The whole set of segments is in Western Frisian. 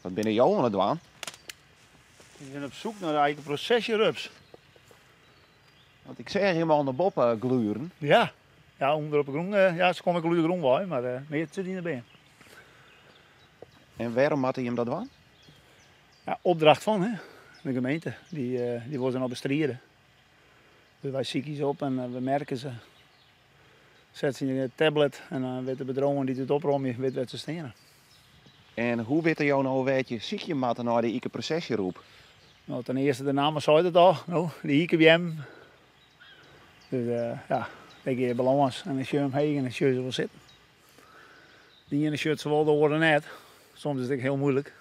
Wat binne jo oan it dwaan? Ik bin op zoek nei de ikeprosesjerups. Want ik seach him al nei boppe gluren. Ja, ja ûnder op de grûn. Eh, ja, se komme ek al út de grûn wei, mar eh, mear sit yn de beam. En wêrom moatte jim dat dwaan? Ja, opdracht fan hè, de gemeente. Dy, eh, dy wol se noch bestride. Dus wy sykje se op en we merke se. Set se yn de tablet en dan wit de bedriuwen dy't it opromje, wit wêr't se steane. En hoe witte jo no wêr't je sykje moatte nei de ikeprosesjerûp? No, ten earste de namme seit it al, no, de ikebeammen. Dus uh, ja, dêr gean je balâns en dan sjoch je omheech en dan sjoch je se wol sitten. De iene sjocht se wol, de oare net. Soms is it ek hiel muoilik.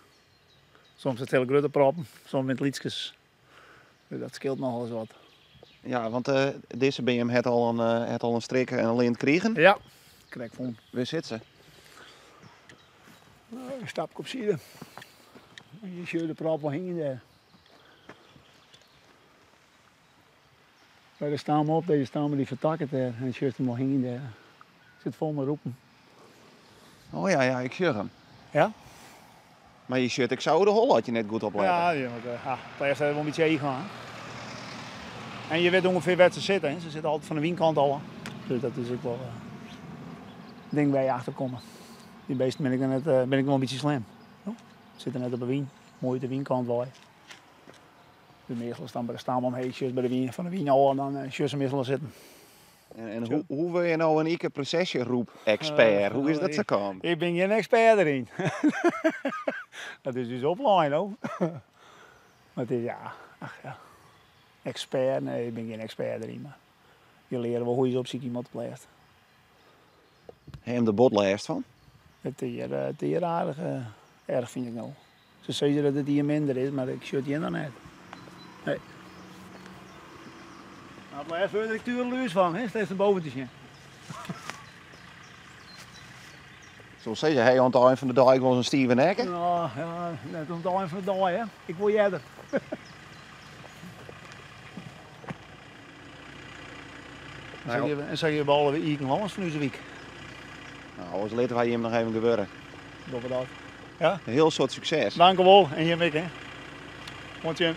Soms is it hiele grutte proppen, soms binne it lytskes. Dus dat skeelt nochal ris wat. Ja, want uh, dizze beam hat al in, uh, hat al in strik en in lint krigen. Ja, krekt fûn. Wêr sit se? In stapke op side. Je sjogge de prop wol hingjen dêr. By de stam op, deze stam die fertakket dêr en sjochst him wol hingjen dêr. Sit fol mei rûpen. Oh ja, ja, ik sjoch him. Ja? Mar je sjocht ek sa oer de holle as je net goed oplette. Ja, je moet, ja, het wel een beetje eeg aan. En je weet ongeveer waar ze zitten. Hè. Ze zitten altijd van de wynkant al. Dus dat is ook wel een ding waar je achter komt. Die beesten ben ik, net, ben ik wel een beetje slim. Zitten net op de wyn, mooi uit de wynkant wei. De meastal staan bij de stam omheech, by de wyn, fan de wyn ôf en dan sjoch se meastal sitten. En hoe, hoe wurd je no in ikeprosesjerûp-ekspert? Hoe is dat sa kaam? Ik bin gjin ekspert deryn. Dat is dus oplein, no. Mar it is, ja, ach ja. Ekspert, nee, ik bin gjin ekspert deryn, mar je leare wol hoe je se opsykje moatte op 't lêst. Ha jim der bot lêst fan? It is hjir, it is hjir aardich erch, fyn ik no. Se sizze dat it hjir minder is, mar ik sjoch it hjir noch net. Nee. Nou, op 't lêst wurd der ek tureluurs fan, hè, steeds nei boven te sjen. Soe sizze, ha je oan it ein fan de dei ek wolris in stive nekke? Ja, ja, net oan it ein fan de dei, hè. Ik wol earder. En sa gean we alle iken lâns fan ús wyk. Nou, oars litte wy jim noch even gewurde. Dogge we dat. Ja? In hiel soad sukses. Dankewol en jim ek, hè. Oant sjen.